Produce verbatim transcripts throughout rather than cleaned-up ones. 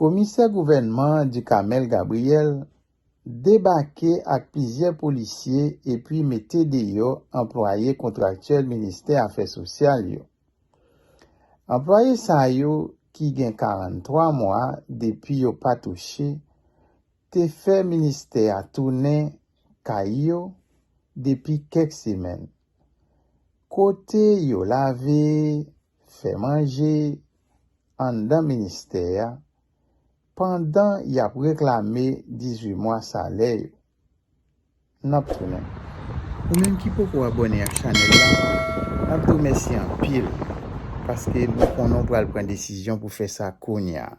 Komisè gouvènman an, Ducamel Gabriel, debake ak plizyè polisye epi mete deyò anplwaye kontraktyèl Ministè Afè Sosyal yo. Anplwaye sa yo, ki gen karant twa mwa depi yo pa touche, te fè ministè a tounen kay yo depi kèk semèn, kote yo lave, fè manje anndan ministè a, pandan y ap reklame dizuit mwa salè yo. N ap tounen. Ou menm ki poko abòne ak chanèl la, n ap di w mèsi anpil, paske nou konnen w pral pran desizyon pou fè sa kounye a.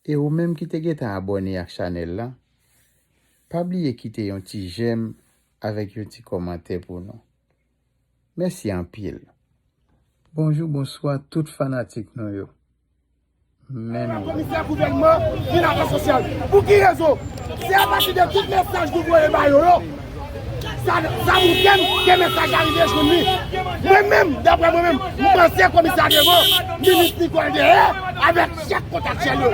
E ou menm ki te gentan abòne ak chanèl la, pa bliye kite yon ti jèm avèk yon ti kòmantè pou nou. Mèsi anpil. Bonjou, bonswa tout fanatik nou yo. Men nou. Komisè gouvènman, vin afè sosyal. Pou ki rezon? Se apati de tout mesaj nou voye ba yo yo. Sa, sa montre m ke mesaj la rive jwenn li. Mwen menm, daprè mwen menm, m panse komisè a devan, minis Nicole dèyè, avèk chèf kontraktyèl yo,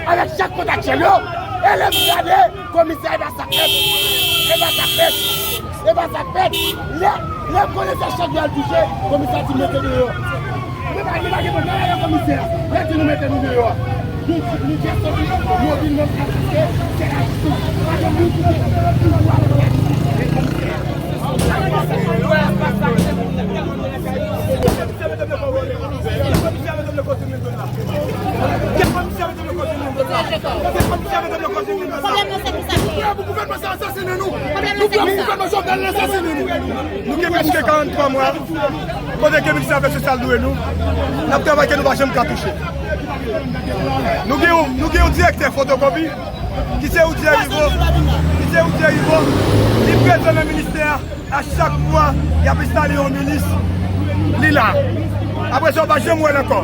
avèk chèf kontraktyèl yo, e lè m gade komisè, e pa sa k fèt, e pa sa k fèt, e pa sa k fèt. Lè, lè m konnen se chèk yo al touche, komisè di mete deyò. Nou pa, nou pa gen pwoblèm avèk komisè a. Lè di nou mete nou deyò a. Nou, nou fè sòti, nou vin nan pratike, se lajistis. Pa gen moun ki gen pouvwa pou lajistis. Pwoblèm nan se ki sa ki ye? Pou gouvènman sa asasinen nou. Pwoblèm nan se ki sa? Pou gouvènman Jovenel asasinen nou. Nou gen prèske karant twa mwa. Kote ke minis afè sosyal dwe nou? N ap travay ke nou pa janm ka touche. Nou gen yon, nou gen yon direktè fotokopi ki se Oudjè Rivo, ki se Oudjè Rivo, li prezan nan ministè a. A chak fwa y ap enstale yon minis, li la. Apre sa, w pa janm wè l ankò.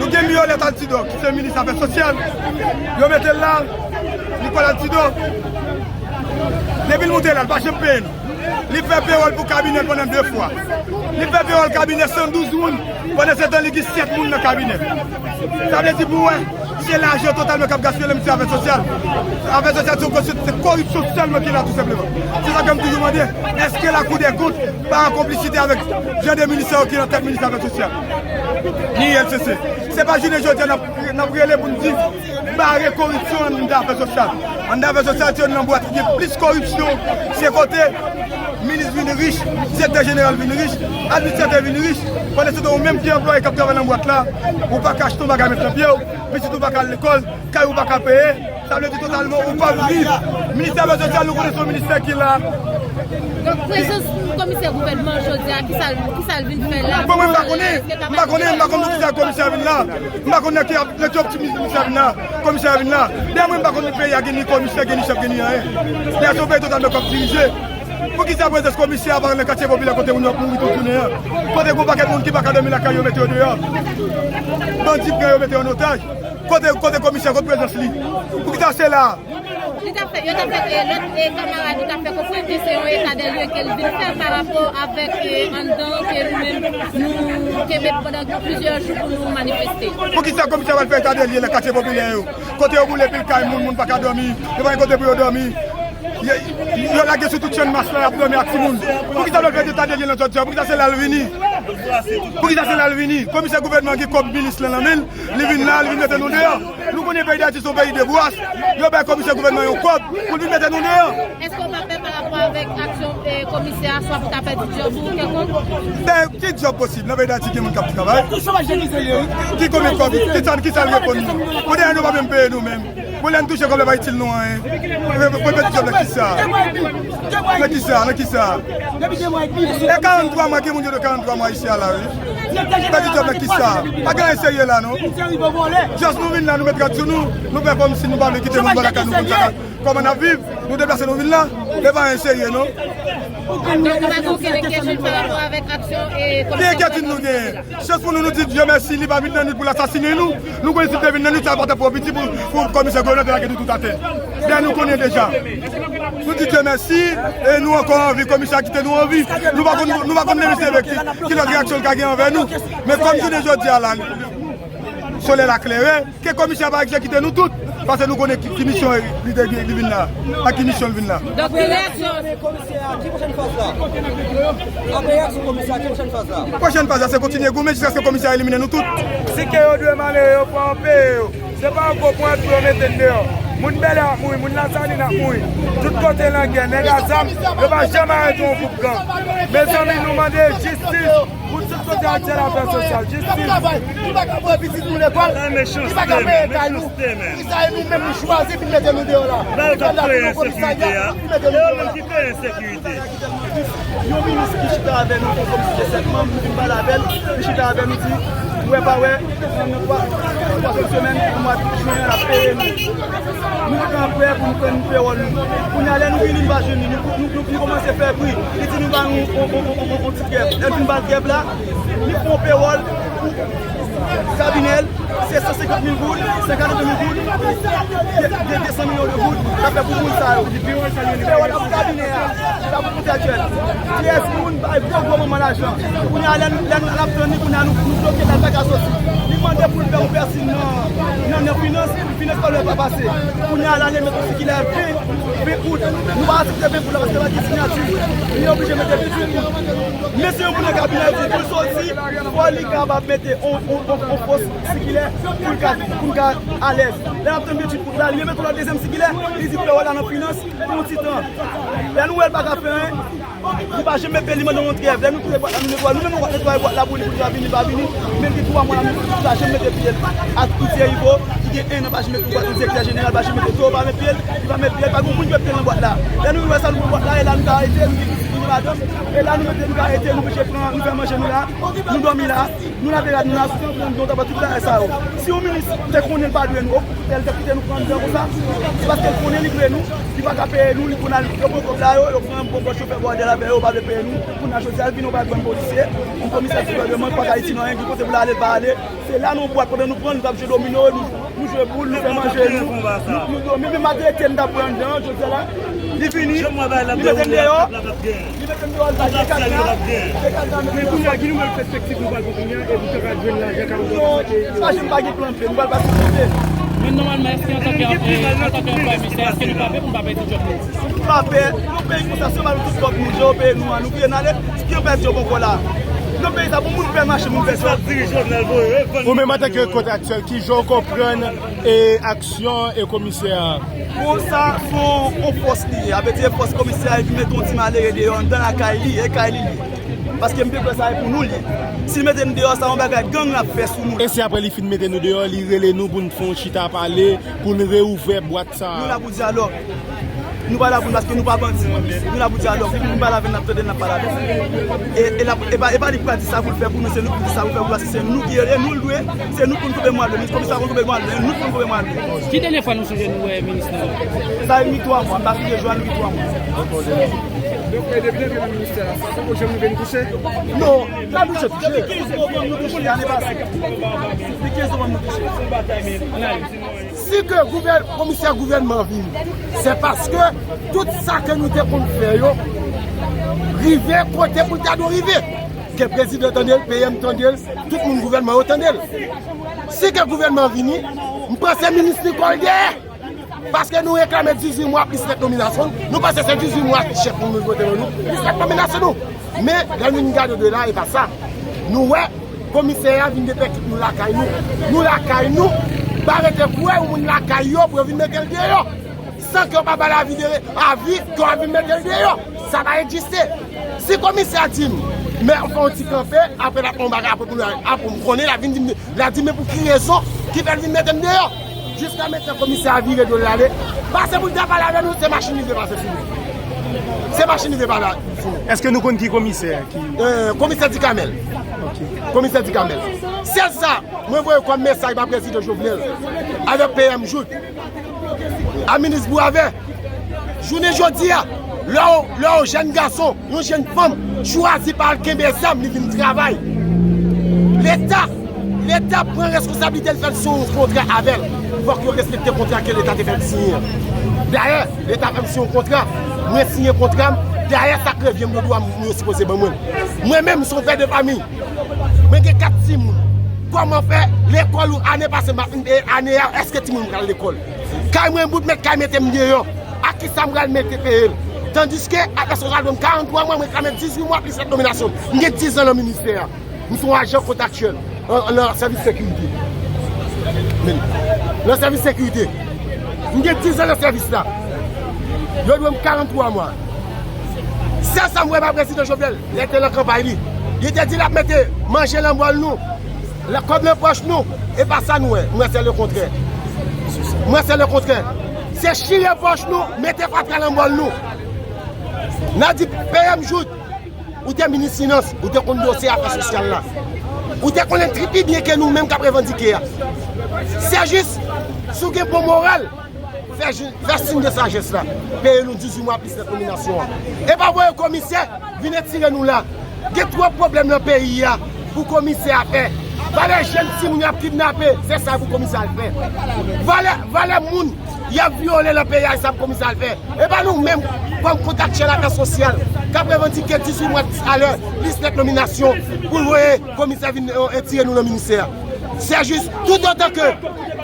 Nou gen Miolette Altidor, ki se minis afè sosyal. Yo mete l la, Nicole Altidor. Depi l moute la, l pa janm peye nou. Li fè pewòl pou kabinè l pandan de fwa. Li fè pewòl kabinè san douz moun, pandan se tan li gen sèt moun nan kabinè. Sa vle di pou wè, se lajan totalman k ap gaspiye nan minis afè sosyal. Afè sosyal se yon kòs-, se koripsyon sèlman ki la, tou senpleman. Se sa ke m toujou mande, èske Lakou dè Kont pa an konplisite avèk jan de minis sa yo ki nan tèt minis afè sosyal? Ni U L C C. Se pa jounen jodi a n ap, n ap rele pou n di, bare koripsyon anndan afè sosyal. Anndan afè sosyal, se youn nan bwat ki gen plis koripsyon. Se kote minis vin rich, direktè jeneral vin rich, administratè vin rich. Pandan se tan, ou menm ki anplwaye k ap travay nan bwat la, ou pa ka achte yon bagay met nan pye w, pitit ou pa ka al lekòl, kay ou pa ka peye. Sa vle di totalman ou pa viv. Ministè afè sosyal, nou konnen se yon ministè ki la. Donk, prezans komisè gouvènman jodi a, ki sa l, ki sa l vin fè la? Bon, mwen, m pa konnen, m pa konnen, m pa konnen poukisa komisè a vin la. M pa konnen nan ki, nan ki optik komisè a vin la. Komisè a vin la. Dayè, mwen, m pa konnen peyi a gen ni komisè, gen ni chèf, gen ni anyen. Dayè, se yon peyi totalman k ap dirije. Poukisa prezans komisè a pa nan katye popilè kote moun yo ap mouri tout jounen an? Kote gen yon pakèt moun ki pa ka dòmi lakay yo, mete yo deyò. Bandi pran yo, mete yo an otaj. Kote, kote komisè, kote prezans li? Poukisa se la? Li t ap fè, yo t ap fè, e, lòt, e, kanmarad yo t ap fè konprann ke se yon eta de lye ke l vin fè pa rapò avèk, e, anndan ke nou menm nou kenbe pandan plizyè jou pou nou manifeste. Poukisa komisè pral fè eta de lye nan katye popilè yo? Kote yo boule pil kay moun, moun pa ka dòmi, yo pa gen kote pou yo dòmi. Yo, yo lage sou tout channmas la, y ap dòmi ak timoun. Poukisa l fè eta de lye nan jodi a? Poukisa se la l vini? Poukisa se la l vini? Komisè gouvènman gen kòb minis lan nan men l, li vin la, li vin mete nou deyò. Nou konnen peyi Dayiti se yon peyi de bwas. Yo bay komisè gouvènman yon kòb pou l vin mete nou deyò. Èske w pa pè pa rapò avèk aksyon, e, komisè a, swa pou ta pèdi djòb ou kèlkonk? Ben, ki djòb posib? Nan peyi Dayiti gen moun k ap travay. Ki konbyen kòb? Ki sa, ki sa l reponn nou? Bon, dayè, nou pa menm peye nou menm. Bon, lè n touche kòb la, pa itil nou anyen. Pou, pou pèdi djòb nan kisa? Nan kisa? Nan kisa? E karant twa mwa, gen moun ki de karant twa mwa isi a la, wi. Pèdi djòb nan kisa? Pa gen anyen serye la, non. Just nou vin la, nou met rad sou nou, nou fè kòmsi nou pa vle kite moun bò lakay nou konn sa. Kòman n ap viv? Nou deplase, nou vin la. E pa anyen serye, non. Donk, nou pa gen okenn enkyetid pa rapò avèk aksyon e komisè gouvènman. Ki enkyetid nou genyen? Chans pou nou, nou di Dye mèsi, li pa vin nan nwit pou l asasinen nou. Nou konnen si l te vin nan nwit, sa pa t ap twò piti pou, pou komisè gouvènman te lage nou tout atè. Dayè, nou konnen deja. Nou di Dye mèsi, e nou ankò an vi, komisè a kite nou an vi. Nou pa konn, nou pa konn menm si se ki, ki lòt reyaksyon l ka gen anvè nou. Men kòm jounen jodi a la, Solèy la klere, ke komisè a pa egzekite nou tout, paske nou konnen ki, ki misyon li te gen, li vin la, ak ki misyon li vin la. Donk, ki reyaksyon? Komisè a, ki pwochèn faz la? Apre reyaksyon komisè a, ki pwochèn faz la? Pwochèn faz la, se kontinye goumen jiskaske komisè a elimine nou tout. Si ke yo dwe malere, yo pran peye yo. Se pa yon gwo pwen pou yo mete n deyò. Moun Bèlè ap mouri, moun Lasalin ap mouri. Tout kote lagè, nèg a zam, yo pa janm arete yon gwoup gang. Mezanmi, nou mande jistis pou tout kote aktè afè sosyal. Jistis. Travay, nou pa ka voye pitit nou lekòl, nou pa ka peye kay nou. Ki sa e nou menm nou chwazi vin mete nou deyò la. Nou fè lakou nan komisarya, nou mete nou deyò la. Yon minis ki chita avè nou, kòm si se sèt manm, nou vin pale avè l, li chita avè nou, di, wè pa wè, nan twa, twazyèm semèn mwa jen an, l ap peye nou. Nou gentan prè pou nou pran pewòl nou. Kounye a, lè nou vini, nou pa jwenn li, nou, nou, nou, nou kòmanse fè bri. Li di nou ba nou on, on, on, on, on ti grèv. Lè n fin ba l grèv la, li fè yon pewòl pou kabinè l, se san senkant mil goud, san katreven mil goud, de, de, de san milyon de goud, sa fè pou moun sa yo. Fè wòl la pou kabinè a, sa pou kontraktyèl. Trèz moun bay gwo, gwo manman lajan. Kounye a, lè n, lè n ap tann li, kounye a, nou, nou bloke l, l pa ka soti. Li mande pou l fè yon pèsin nan, nan, nan finans, finans pa lè pa pase. Kounye a, la, li met yon sikilè ven, ven out. Nou pa aksepte ven out la paske pa gen siyati. Li oblije mete venntuit out. Men se yon moun nan kabinè di pou l soti, fò li kapab mete on, on, on, on fòs sikilè pou l ka, pou l ka alèz. Lè n ap tann venntuit out la, li met yon lòt dezyèm sikilè, li di pou l wè la nan finans pou yon ti tan. Lè nou wè l pa ka fè anyen, li pa janm mete, li mande yon trèv. Lè nou kite bwat la, nou netwaye, nou menm nou pa t netwaye bwat la pou li, pou li pa vini, li pa vini. Men li gen twa mwa la, nou pa janm mete pye l. Ak Thierry Ivo, ki gen en an pa janm mete bwat, direktè jeneral pa janm mete, Toro pa met pye l, li pa met pye l, pa gen moun ki met pye l nan bwat la. Lè nou wè sa, nou pran bwat la, e la nou ka arete, nou gen pitit nou ladan, e la nou mete, nou ka arete, nou oblije pran, nou fè manje nou la, nou dòmi la, nou lave rad nou la, sou yon bon, nou ta fè tout bagay sa yo. Si yon minis te konnen l pa dwe nou, lè l te kite nou pran anndan konsa, se paske l konnen li dwe nou, li pa ka peye nou, li konn al, yo pran kòb la, yo, yo pran bon gwo chofè bòdèl avè yo, yo pa vle peye nou, kounye a jodi a, l vin yon bagay grann polisye, yon komisè gouvènman, li pa ka itil anyen, ki kote pou l ale, l pa ale. Se la nan bwat pandan nou pran, nou t ap jwe domino, nou, nou jwe boul, nou fè manje, nou, nou, nou dòmi. Menm malgre ke n t ap pran anndan, jodi a la, li vini, li mete n deyò, li mete n deyò, l pa gen kat la, se kat la. Men kounye a, ki nouvèl pèspektiv nou pral pran kounye a, e pou te ka jwenn lajan ka. Non, pa janm pa gen plan B, nou pral pase kote. Men nòmalman, èske antanke, antanke anplwaye ministè, èske nou pa pè pou n pa pèdi djòb nou? Nou pa pè, yon peyi konsa, se yo ba nou tout kòb nou, yo peye nou an, nou vire n ale, si yo pèdi yo poko la. Nan peyi sa, pou moun pè mache, moun pè sòt. Ou menm antanke kontraktyèl, kijan w konprann e aksyon e komisè a? Bon, sa se yon fòs li ye. A vle di fòs komisè a, epi mete yon ti malere deyò anndan lakay li, e kay li li. Paske m te kwè sa e pou nou li ye. Si l mete n deyò, sa yon bagay gang l ap fè sou nou. E si apre li fin mete nou deyò, li rele nou pou n fè yon chita pale, pou n reouvè bwat sa a? Nou la pou dyalòg. Nou pa la pou n, paske nou pa bandi. Nou la pou dyalòg. Depi nou pale avè l, n ap tande l, n ap pale avè l. E, e, l ap, e pa, e pa li k pral di sa pou l fè pou nou, se nou k pou di sa pou l fè pou nou, paske se nou ki rele, nou l dwe, se nou k konn koupe mwa l, minis komisè a konn koupe mwa l, nou k konn koupe mwa l. Ki dènye fwa nou sonje nou wè minis nan? Sa gen twa mwa, m pa sonje jou a, nou gen twa mwa. Donk, e, depi n antre nan ministè la, sa poko janm rive n touche? Non, n a touche, touche. Depi kenz novanm nou touche, ane pase. Depi kenz novanm nou touche. Si ke gouvè-, komisè gouvènman vini, se paske tout sa ke nou te konn fè yo rive kote pou l ta dwe rive. Ke prezidan tande l, P M tande l, tout moun gouvènman yo tande l. Si ke gouvènman vini, m panse minis Nicole dèyè. Paske nou reklame dizuit mwa plis lèt nominasyon, nou panse se dizuit mwa ki chèk pou nou vote pou nou, plis lèt nominasyon nou. Men, lè nou vin gade de la, e pa sa. Nou wè, komisè a vin depèkit nou lakay nou. Nou lakay nou, pa rete kwè yon moun lakay yo pou yo vin mete l deyò. San ke yo pa ba l avi de, avi, ke yo vin mete l deyò. Sa pa egziste. Si komisè a di m, men fè yon ti kanpe, apre l ap fè yon bagay, apre pou nou, apre m konnen l ap vin di m, l ap di m, men pou ki rezon ki fè l vin mete m deyò? Jiska mentnan komisè a vire do l ale. Pa se pou l ta pale avè nou, se machin li vle pase sou nou. Se machin li vle pale sou nou. Èske nou konn ki komisè ki... Euh, komisè Dikamèl. Ok. Komisè Dikamèl. Sèl sa, mwen voye kòm mesaj ba prezidan Jovenel avèk P M Jouthe, a minis Bourave. Jounen jodi a, lè w, lè w jèn gason, yon jèn fanm chwazi pa al kenbe zam, li vin travay. Leta, Leta pran reskonsablite l, fè l siyen yon kontra avè l. Fòk yo respekte kontra ke Leta te fè l siyen an. Dayè, Leta fè m siyen yon kontra, mwen siyen kontra m. Dayè, sa k revyen m de dwa m, yo sipoze ban mwen l. Mwen menm, m se yon pè de fanmi. Mwen gen kat timoun. Kòman fè lekòl ou ane pase m ap vin peye ane a, èske timoun pral lekòl? Kay mwen bout mèt kay mete m deyò. Ak kisa m pral mete peye l? Tandiske apre sa sa dwe m karant twa mwa, mwen ka met dizuit mwa plis sèt nominasyon. M gen diz an nan ministè a. M se yon ajan kontraktyèl nan sèvis sekirite. Men, nan sèvis sekirite. M gen diz an nan sèvis la. Yo dwe m karant twa mwa. Sèl sa m wè pa prezidan Jovenel, lè te nan kanpay li. Li te di l ap mete manje nan bòl nou. Lè kòb nan pòch nou, e pa sa nou wè. M wè se lekontrè. M wè se lekontrè. Se chire pòch nou, mete fatra nan bòl nou. N a di P M Jouthe, ou te minis finans, ou te konn dosye afè sosyal la. Ou te konnen tri pi byen ke nou menm k ap revandike a. Se jis, si w gen bon moral, fè, fè siy de sajès la. Peye nou dizuit mwa plis sèt nominasyon an. E pa voye komisè vin etire nou la. Gen twòp pwoblèm nan peyi a pou komisè a fè. Valè jèn timoun y ap kidnape, se sa pou komisè a fè. Valè, valè moun y ap vyole nan peyi a, se sa pou komisè a fè. E pa nou menm, kòm kontaktyèl afè sosyal, k ap revandike dizuit mwa salè, plis sèt nominasyon, pou voye komisè vin, eh, etire nou nan ministè a. Se jis, toutotan ke,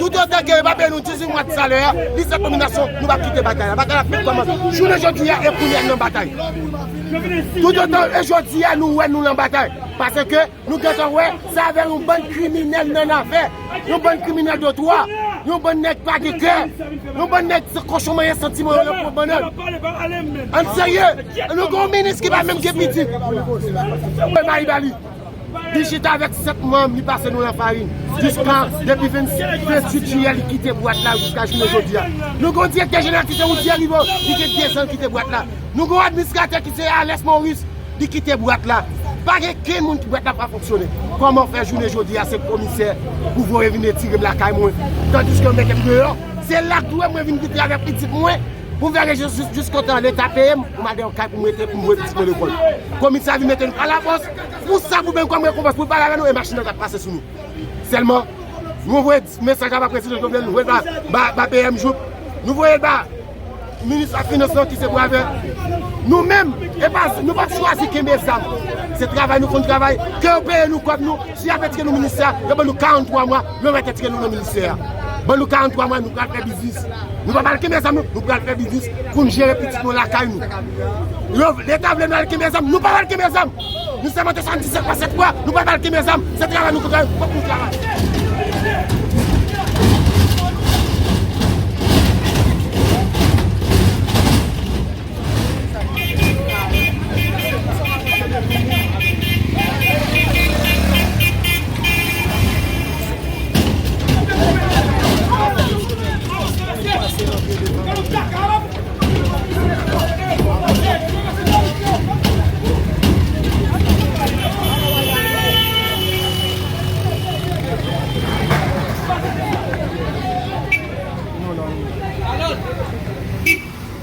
toutotan ke yo pa peye nou dizuit mwa salè a, plis sèt nominasyon, nou p ap kite batay la. Batay la fèk kòmanse. Jounen jodi a, e kounye a n nan batay. Toutotan, e jodi a, nou wè nou nan batay. Paske nou gentan wè, se avè yon bann kriminèl nan afè, yon bann kriminèl de twa, yon bann nèg pa gen kè, yon bann nèg se kochon manyen santiman yo, yo pran bannann. Ann serye, nou gen yon minis ki pa menm gen pitit. Mwen mayi ba li. Li chita avèk sèt manm, li pase nou nan farin. Jiska depi venn, venntuit jiyè, li kite bwat la jiska jounen jodi a. Nou gen yon direktè jeneral ki se Roudier Ribaud, li gen dezan l kite bwat la. Nou gen yon administratè ki se Alex Maurice, li kite bwat la. Pa gen kenn moun ki bwat la pa fonksyone. Kòman fè jounen jodi a se komisè ou voye vin etire m lakay mwen, tandiske yo mete m deyò? Se la k dwe mwen vin kite avèk pitit mwen. Pou m fè rejistis jis, jis kontan Leta peye m, pou m al nan yon kay pou m rete, pou m voye pitit mwen lekòl. Komisè a vin mete nou pa la fòs, pou sa pou menm kòm rekonpans pou l pale avè nou, e machin nan t ap pase sou nou. Sèlman, nou voye mesaj la ba prezidan Jovenel, nou voye l ba, ba, ba P M Jouthe, nou voye l ba minis finans lan ki se Boisvert. Nou menm, e pa, nou p ap chwazi kenbe zam. Se travay nou konn travay, ke yo peye nou kòb nou, si y ap etire nou ministè a, yo ban nou karant twa mwa, yo mèt etire nou nan ministè a. Ban nou karant twa mwa, nou pral fè biznis. Nou pa pral kenbe zam nou, nou pral fè biznis pou n jere pitit nou lakay nou. Yo, Leta vle nou al kenbe zam, nou pa pral kenbe zam. Nou sèmante swasanndisèt pa sèt fwa, nou pa pral kenbe zam. Se travay nou konn travay, fòk nou travay.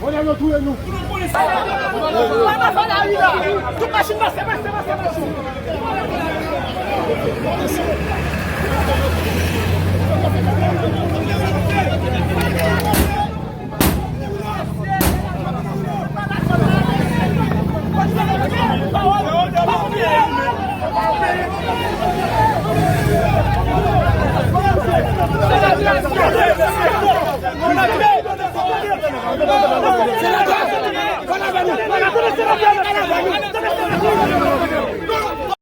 Konnen yo touye nou. Tout machin pase, pase, pase, pase.